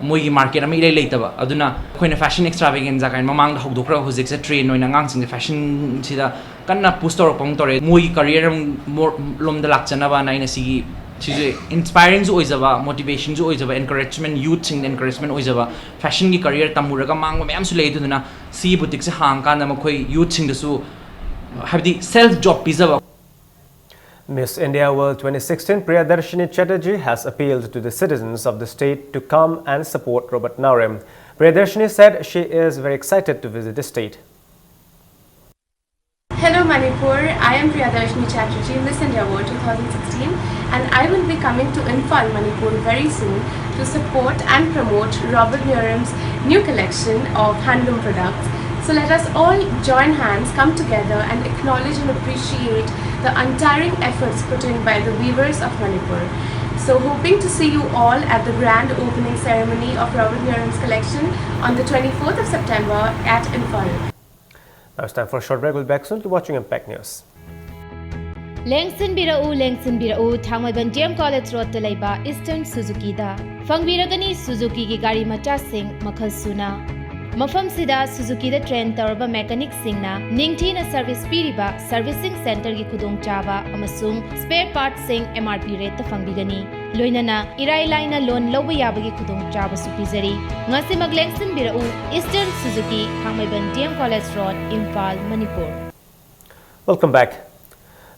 ꯃꯣꯏꯒꯤ market ꯑꯃ ꯏꯂꯩ ꯂꯩꯇꯕ꯫ ꯑꯗꯨꯅ ꯑꯩꯈꯣꯏꯅ fashion extravaganza ꯀꯥꯏꯅ ꯃꯃꯥꯡꯗ ꯍꯧꯗꯣꯛꯈ꯭ꯔꯒ ꯍꯧꯖꯤꯛꯁꯦ trend ꯑꯣꯏꯅ ꯑꯉꯥꯡꯁꯤꯡꯁꯦ fashionꯁꯤꯗ ꯀꯟꯅ push ꯇꯧꯔꯛꯄ ꯑꯃ ꯇꯧꯔꯦ꯫ ꯃꯣꯏꯒꯤ career ꯑꯃ more ꯂꯣꯝꯗ ꯂꯥꯛꯆꯅꯕꯅ ꯑꯩꯅ ꯁꯤꯒꯤ, ꯁꯤꯁꯦ inspiringꯁꯨ ꯑꯣꯏꯖꯕ, motivationꯁꯨ ꯑꯣꯏꯖꯕ, encouragement, youthꯁꯤꯡꯗ encouragement ꯑꯣꯏꯖꯕ, fashionꯒꯤ career ꯇꯝꯃꯨꯔꯒ ꯃꯥꯡꯕ ꯃꯌꯥꯝꯁꯨ ꯂꯩ꯫ ꯑꯗꯨꯗꯨꯅ ꯁꯤꯒꯤ boutiqueꯁꯦ ꯍꯥꯡꯉꯀꯥꯟꯗ ꯃꯈꯣꯏ youthꯁꯤꯡꯗꯁꯨ, ꯍꯥꯏꯕꯗꯤ self job ꯄꯤꯖꯕ꯫ Miss India World twenty sixteen Priyadarshini Chatterjee has appealed to the citizens of the state to come and support Robert Naorem. Priyadarshini said she is very excited to visit the state. Hello Manipur, I am Priyadarshini Chatterjee, Miss India World two thousand sixteen, and I will be coming to Imphal, Manipur very soon to support and promote Robert Naorem's new collection of handloom products. So let us all join hands, come together and acknowledge and appreciate the untiring efforts put in by the weavers of Manipur. So, hoping to see you all at the grand opening ceremony of Robert Neerum's collection on the twenty-fourth of September at Imphal. Now it's time for a short break. We'll be back soon. Keep watching Impact News. ꯂꯦꯡꯁꯤꯟꯕꯤꯔꯛꯎ, ꯂꯦꯡꯁꯤꯟꯕꯤꯔꯛꯎ, Thangmeiband D M college ꯔꯣꯗꯇ ꯂꯩꯕ eastern ꯁꯨꯖꯨꯀꯤꯗ꯫ ꯐꯪꯕꯤꯔꯒꯅꯤ ꯁꯨꯖꯨꯀꯤꯒꯤ ꯒꯥꯔꯤ ꯃꯆꯥꯁꯤꯡ ꯃꯈꯜ ꯁꯨꯅ꯫ ꯃꯐꯝꯁꯤꯗ ꯁꯨꯖꯨꯀꯤꯗ train ꯇꯧꯔꯕ ꯃꯦꯀꯥꯅꯤꯛꯁꯤꯡꯅ ꯅꯤꯡꯊꯤꯅ service ꯄꯤꯔꯤꯕ servicing ꯁꯦꯟꯇꯔꯒꯤ ꯈꯨꯗꯣꯡꯆꯥꯕ ꯑꯃꯁꯨꯡ ꯁ꯭ꯄꯦꯌꯔ ꯄꯥꯔꯠꯁꯤꯡ ꯑꯦꯝ ꯑꯥꯔ ꯄꯤ ꯔꯦꯠꯇ ꯐꯪꯕꯤꯒꯅꯤ꯫ ꯂꯣꯏꯅꯅ ꯏꯔꯥꯏ ꯂꯥꯏꯅ ꯂꯣꯟ ꯂꯧꯕ ꯌꯥꯕꯒꯤ ꯈꯨꯗꯣꯡꯆꯥꯕꯁꯨ ꯄꯤꯖꯔꯤ꯫ ꯉꯁꯤꯃꯛ ꯂꯦꯡꯁꯤꯟꯕꯤꯔꯛꯎ, eastern Suzuki, Thangmeiban D M college road, Imphal, Manipur. Welcome back.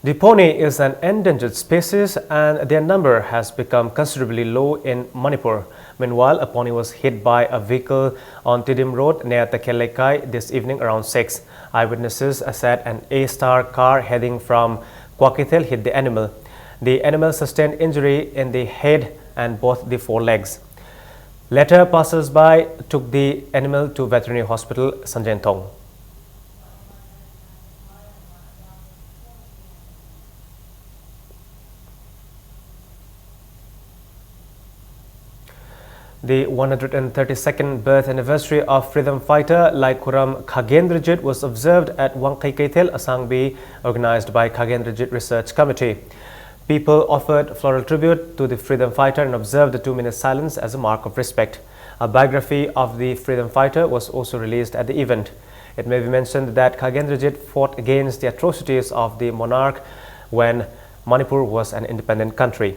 The pony is an endangered species and their number has become considerably low in Manipur. Meanwhile, a pony was hit by a vehicle on Tidim Road near Takhel Leikai this evening around six. Eyewitnesses said an A-Star car heading from Kwakethel hit the animal. The animal sustained injury in the head and both the four legs. Later, passers-by took the animal to veterinary hospital Sanjenthong. The one hundred thirty-second birth anniversary of freedom fighter Laikhuram Khagendrajit was observed at Wangkhei Keithel, Asangbi, organized by Khagendrajit Research Committee. People offered floral tribute to the freedom fighter and observed the two-minute silence as a mark of respect. A biography of the freedom fighter was also released at the event. It may be mentioned that Khagendrajit fought against the atrocities of the monarch when Manipur was an independent country.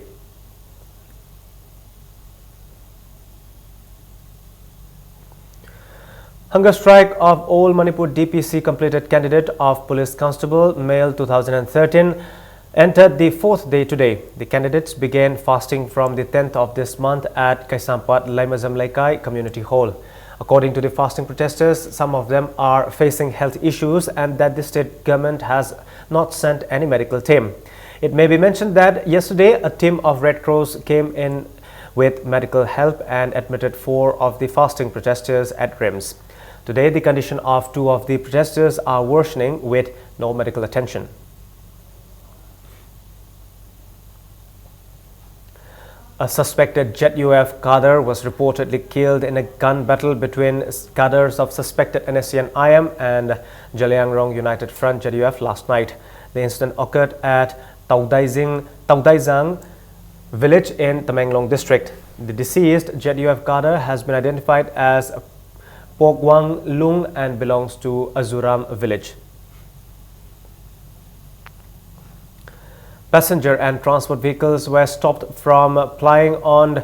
Hunger strike of All Manipur D P C completed candidate of Police Constable, Male, two thousand and thirteen entered the fourth day today. The candidates began fasting from the tenth of this month at Kaisampat Laimajam Leikai Community Hall. According to the fasting protesters, some of them are facing health issues and that the state government has not sent any medical team. It may be mentioned that yesterday a team of Red Cross came in with medical help and admitted four of the fasting protesters at RIMS. Today, the condition of two of the protesters are worsening with no medical attention. A suspected Z U F cadre was reportedly killed in a gun battle between cadres of suspected N S C N I M and Zeliangrong United Front, Z U F, last night. The incident occurred at Taudaizing, Taudaizang village in Tamenglong district. The deceased Z U F cadre has been identified as Pogwang Lung and belongs to Azuram village. Passenger and transport vehicles were stopped from plying on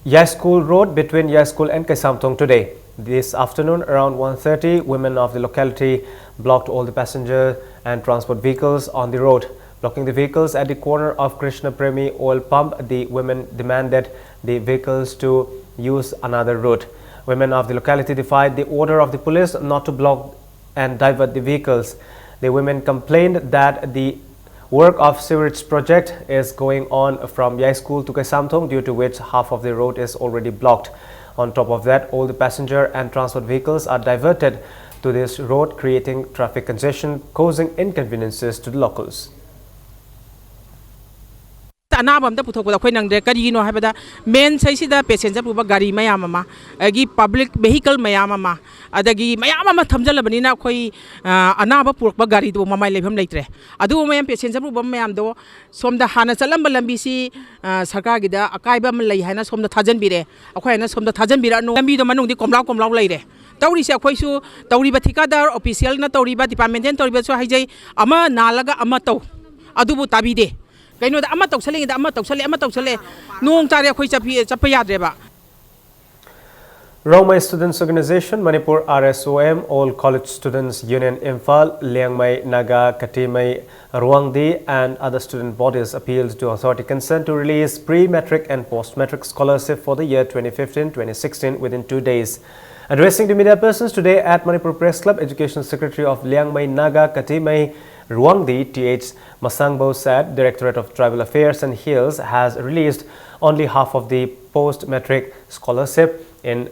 Yaskul Road between Yaskul and Kaisamthong today. This afternoon, around one thirty, women of the locality blocked all the passenger and transport vehicles on the road. Blocking the vehicles at the corner of Krishna Premi oil pump, the women demanded the vehicles to use another route. Women of the locality defied the order of the police not to block and divert the vehicles. The women complained that the work of sewerage project is going on from Yaskul to Kaisamthong, due to which half of the road is already blocked. On top of that, all the passenger and transport vehicles are diverted to this road, creating traffic congestion, causing inconveniences to the locals. ꯑꯅꯥꯕ ꯑꯝꯇ ꯄꯨꯊꯣꯛꯄꯗ ꯑꯩꯈꯣꯏ ꯅꯪꯗ꯭ꯔꯦ꯫ ꯀꯔꯤꯒꯤꯅꯣ ꯍꯥꯏꯕꯗ, ꯃꯦꯟ ꯁꯩꯁꯤꯗ passenger ꯄꯨꯕ ꯒꯥꯔꯤ ꯃꯌꯥꯝ ꯑꯃ, ꯑꯗꯒꯤ ꯄꯕ꯭ꯂꯤꯛ ꯚꯦꯍꯤꯀꯜ ꯃꯌꯥꯝ ꯑꯃ, ꯑꯗꯒꯤ ꯃꯌꯥꯝ ꯑꯃ ꯊꯝꯖꯜꯂꯕꯅꯤꯅ ꯑꯩꯈꯣꯏ, ꯑ, ꯑꯅꯥꯕ ꯄꯨꯔꯛꯄ ꯒꯥꯔꯤꯗꯨ ꯃꯃꯥꯏ ꯂꯩꯐꯝ ꯂꯩꯇ꯭ꯔꯦ꯫ ꯑꯗꯨꯒꯨꯝꯕ ꯃꯌꯥꯝ ꯄꯦꯁꯦꯟꯖꯔ ꯄꯨꯕ ꯃꯌꯥꯝꯗꯣ ꯁꯣꯝꯗ ꯍꯥꯟꯅ ꯆꯠꯂꯝꯕ ꯂꯝꯕꯤꯁꯤ, ꯑ, ꯁꯔꯀꯥꯔꯒꯤꯗ ꯑꯀꯥꯏꯕ ꯑꯃ ꯂꯩ ꯍꯥꯏꯅ ꯁꯣꯝꯗ ꯊꯥꯖꯟꯕꯤꯔꯦ꯫ ꯑꯩꯈꯣꯏ ꯍꯥꯏꯅ ꯁꯣꯝꯗ ꯊꯥꯖꯟꯕꯤꯔꯛꯑꯅꯨ꯫ ꯂꯝꯕꯤꯗꯣ ꯃꯅꯨꯡꯗꯤ ꯀꯣꯝꯂꯥꯎ ꯀꯣꯝꯂꯥꯎ ꯂꯩꯔꯦ꯫ ꯇꯧꯔꯤꯁꯦ ꯑꯩꯈꯣꯏꯁꯨ ꯇꯧꯔꯤꯕ ꯊꯤꯀꯥꯗꯥꯔ ꯑꯣꯐꯤꯁꯤꯌꯦꯜꯅ ꯇꯧꯔꯤꯕ, ꯗꯤꯄꯥꯔꯠꯃꯦꯟꯇꯦꯜ ꯇꯧꯔꯤꯕꯁꯨ ꯍꯥꯏꯖꯩ, ꯑꯃ ꯅꯥꯜꯂꯒ ꯑꯃ ꯇꯧ, ꯑꯗꯨꯕꯨ ꯇꯥꯕꯤꯗꯦ꯫ ꯀꯩꯅꯣꯗ ꯑꯃ ꯇꯧꯁꯜꯂꯤꯉꯩꯗ ꯑꯃ ꯇꯧꯁꯜꯂꯦ, ꯑꯃ ꯇꯧꯁꯜꯂꯦ꯫ ꯅꯣꯡ ꯇꯥꯔꯦ ꯑꯩꯈꯣꯏ ꯆꯠꯄꯤ-, ꯆꯠꯄ ꯌꯥꯗ꯭ꯔꯦꯕ꯫ Rongmei Students Organization, Manipur, R S O M, All College Students Union, Imphal, Liangmai Naga Katimei Ruangdi and other student bodies appealed to authority concerned to release pre-matric and post-matric scholarship for the year twenty fifteen twenty sixteen within two days. Addressing the media persons today at Manipur Press Club, Education Secretary of Liangmai Naga Katimei Ruangdi, Th Masangbo, said Directorate of Tribal Affairs and Hills has released only half of the post-matric scholarship in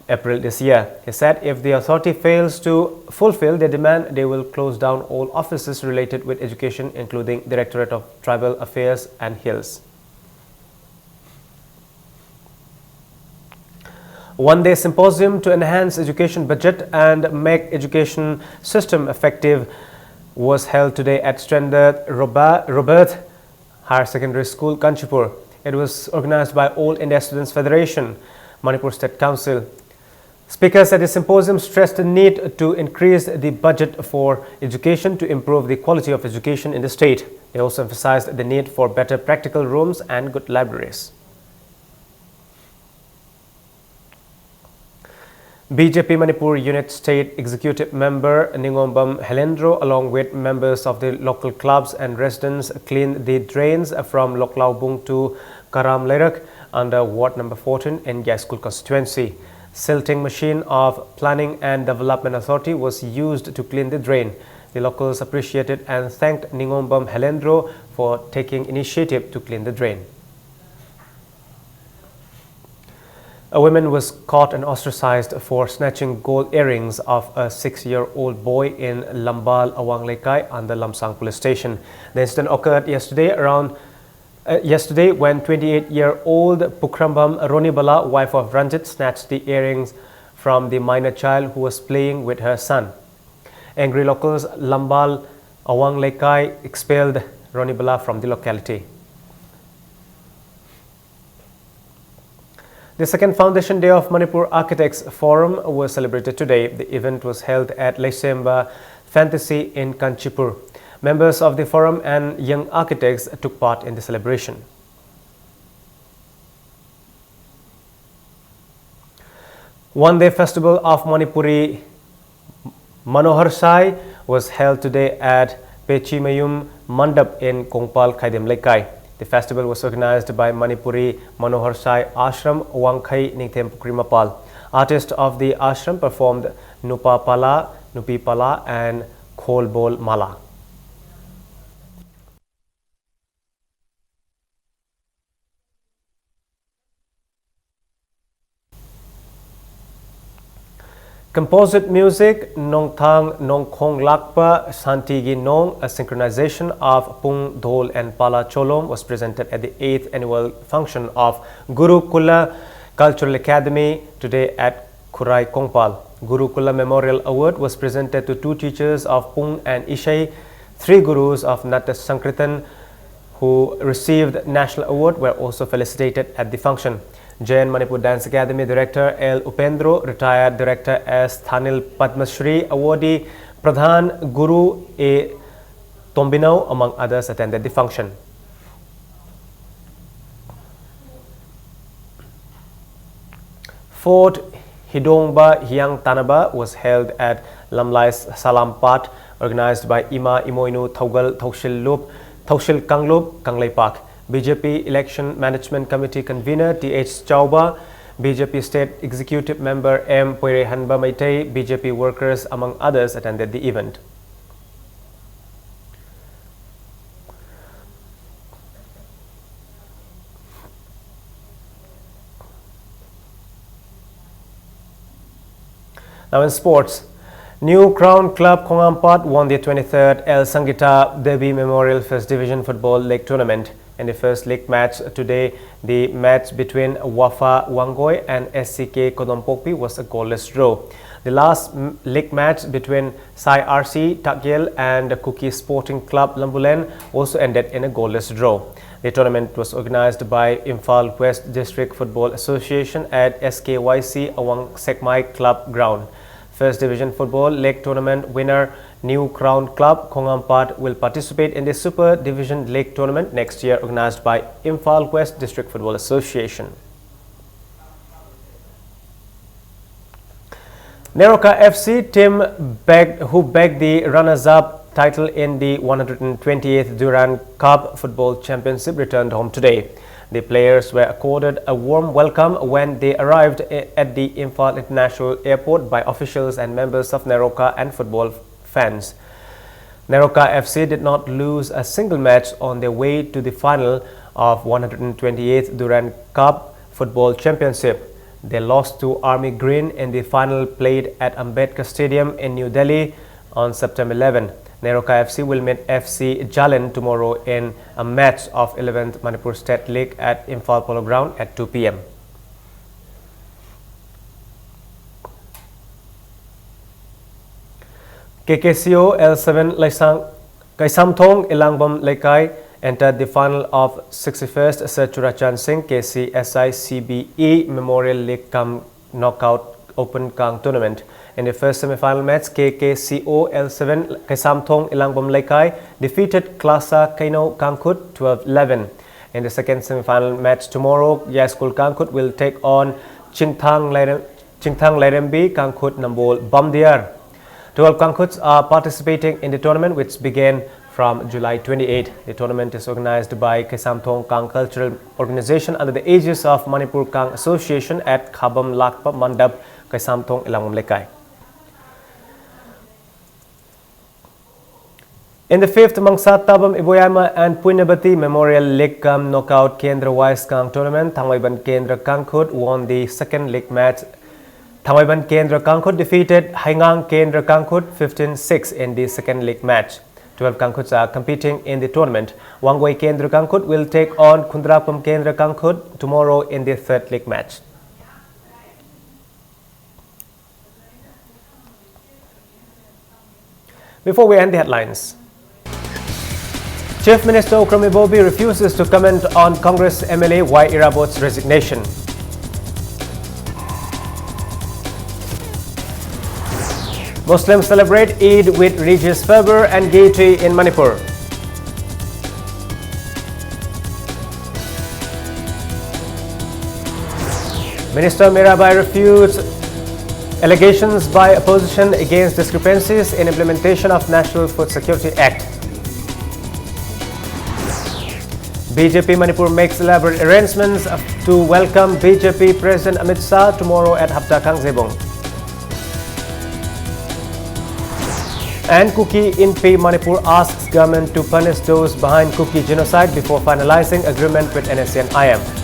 April this year. He said if the authority fails to fulfill their demand, they will close down all offices related with education, including Directorate of Tribal Affairs and Hills. One-day symposium to enhance education budget and make education system effective was held today at Standard Roba-, Robert Higher Secondary School, Kanchipur. It was organized by All India Students Federation, Manipur State Council. Speakers at the symposium stressed the need to increase the budget for education to improve the quality of education in the state. They also emphasized the need for better practical rooms and good libraries. B J P Manipur Unit State Executive Member Ningombam Helendro, along with members of the local clubs and residents, cleaned the drains from Loklaubung to Karam Leirak under Ward number fourteen in Yaskul constituency. Silting machine of Planning and Development Authority was used to clean the drain. The locals appreciated and thanked Ningombam Helendro for taking initiative to clean the drain. A woman was caught and ostracized for snatching gold earrings of a six-year-old boy in Lambal Awang Leikai under Lamsang Police Station. The incident occurred yesterday around, uh, yesterday when twenty-eight-year-old Pukhrambam Ronibala, wife of Ranjit, snatched the earrings from the minor child who was playing with her son. Angry locals Lambal Awang Leikai expelled Ronibala from the locality. The second Foundation Day of Manipur Architects Forum was celebrated today. The event was held at Leisemba Fantasy in Kanchipur. Members of the forum and young architects took part in the celebration. One-day festival of Manipuri Manohar Sai was held today at Pechimayum Mandap in Kongpal Khaidem Leikai. The festival was organized by Manipuri Manohar Sai Ashram, Wangkhai, Ningthem Pukri Mapal. Artists of the ashram performed Nupa Pala, Nupi Pala, and Kholbol Mala. Composite music, Nongthang Nongkhong Lakpa Santi Gi Nong, a synchronization of Pung, Dhol and Pala Cholom, was presented at the eighth annual function of Gurukula Cultural Academy today at Khurai Kongpal. Gurukula Memorial Award was presented to two teachers of Pung and Ishei, three gurus of Natya Sankirtan who received national award were also felicitated at the function. Jain Manipur Dance Academy Director L Upendro, retired Director S Thanil Padma Shri awardee Pradhan Guru A Tombinau, among others, attended the function. Fourth Hidongba Hiang Tanaba was held at Lamlai Salam Path, organized by Ima Imoinu Thaugal Thaushil Lup, Thaushil Kanglup, Kangleipak. B J P Election Management Committee convener T H Chauba, B J P State Executive Member M Poirehanba Meitei, B J P workers, among others, attended the event. Now in sports, New Crown Club Khongampad won the twenty-third L Sangita Devi Memorial First Division Football League Tournament. In the first league match today, the match between Wafa Wangoi and S C K Kodompokpi was a goalless draw. The last m- league match between Sai R C Takyel and Kuki Sporting Club Lambulen also ended in a goalless draw. The tournament was organized by Imphal West District Football Association at S K Y C Awang Sekmai Club Ground. First Division Football League Tournament winner New Crown Club Khongampad will participate in the Super Division League Tournament next year, organized by Imphal West District Football Association. Neroka F C team bagged, who bagged the runners-up title in the one hundred twenty-eighth Durand Cup Football Championship returned home today. The players were accorded a warm welcome when they arrived i- at the Imphal International Airport by officials and members of Neroka and football fans. Neroka F C did not lose a single match on their way to the final of one hundred twenty-eighth Durand Cup Football Championship. They lost to Army Green in the final played at Ambedkar Stadium in New Delhi on September eleven. Neroka F C will meet F C Jalen tomorrow in a match of eleventh Manipur State League at Imphal Polo Ground at two p.m. K K C O L seven Laisang Kaisamthong Ilangbam Leikai entered the final of sixty-first Sir Churachan Singh K C S I C B E Memorial League cum Knockout Open Kang Tournament. In the first semi-final match, K K C O L seven Kaisamthong Ilangbam Leikai defeated Klasa Kaino Kangkhut twelve eleven. In the second semi-final match tomorrow, Yaiskul Kangkhut will take on Chingthang Lairem- Chingthang Lairembi Kangkhut Nambol Bamdiar. Twelve Kangkhuts are participating in the tournament, which began from July twenty-eight. The tournament is organized by Kaisamthong Kang Cultural Organization under the aegis of Manipur Kang Association at Khabam Lakpa Mandap, Kaisamthong Ilangbam Leikai. In the fifth Mangsa Tabam Iboyama and Punyabati Memorial League cum Knockout Kendra Wise Kang Tournament, Thangwaiban Kendra Kangkhut won the second league match. Thangwaiban Kendra Kangkhut defeated Haingang Kendra Kangkhut fifteen six in the second league match. Twelve Kangkhuts are competing in the tournament. Wangwei Kendra Kangkhut will take on Khundrapam Kendra Kangkhut tomorrow in the third league match. Before we end the headlines, Chief Minister Okram Ibobi refuses to comment on Congress M L A Y Irabot's resignation. Muslims celebrate Eid with religious fervor and gaiety in Manipur. Minister Mirabai refutes allegations by opposition against discrepancies in implementation of National Food Security Act. B J P Manipur makes elaborate arrangements to welcome B J P President Amit Shah tomorrow at Hapta Kangzebong. And Kuki Inpi Manipur asks government to punish those behind Kuki genocide before finalizing agreement with N S C N I M.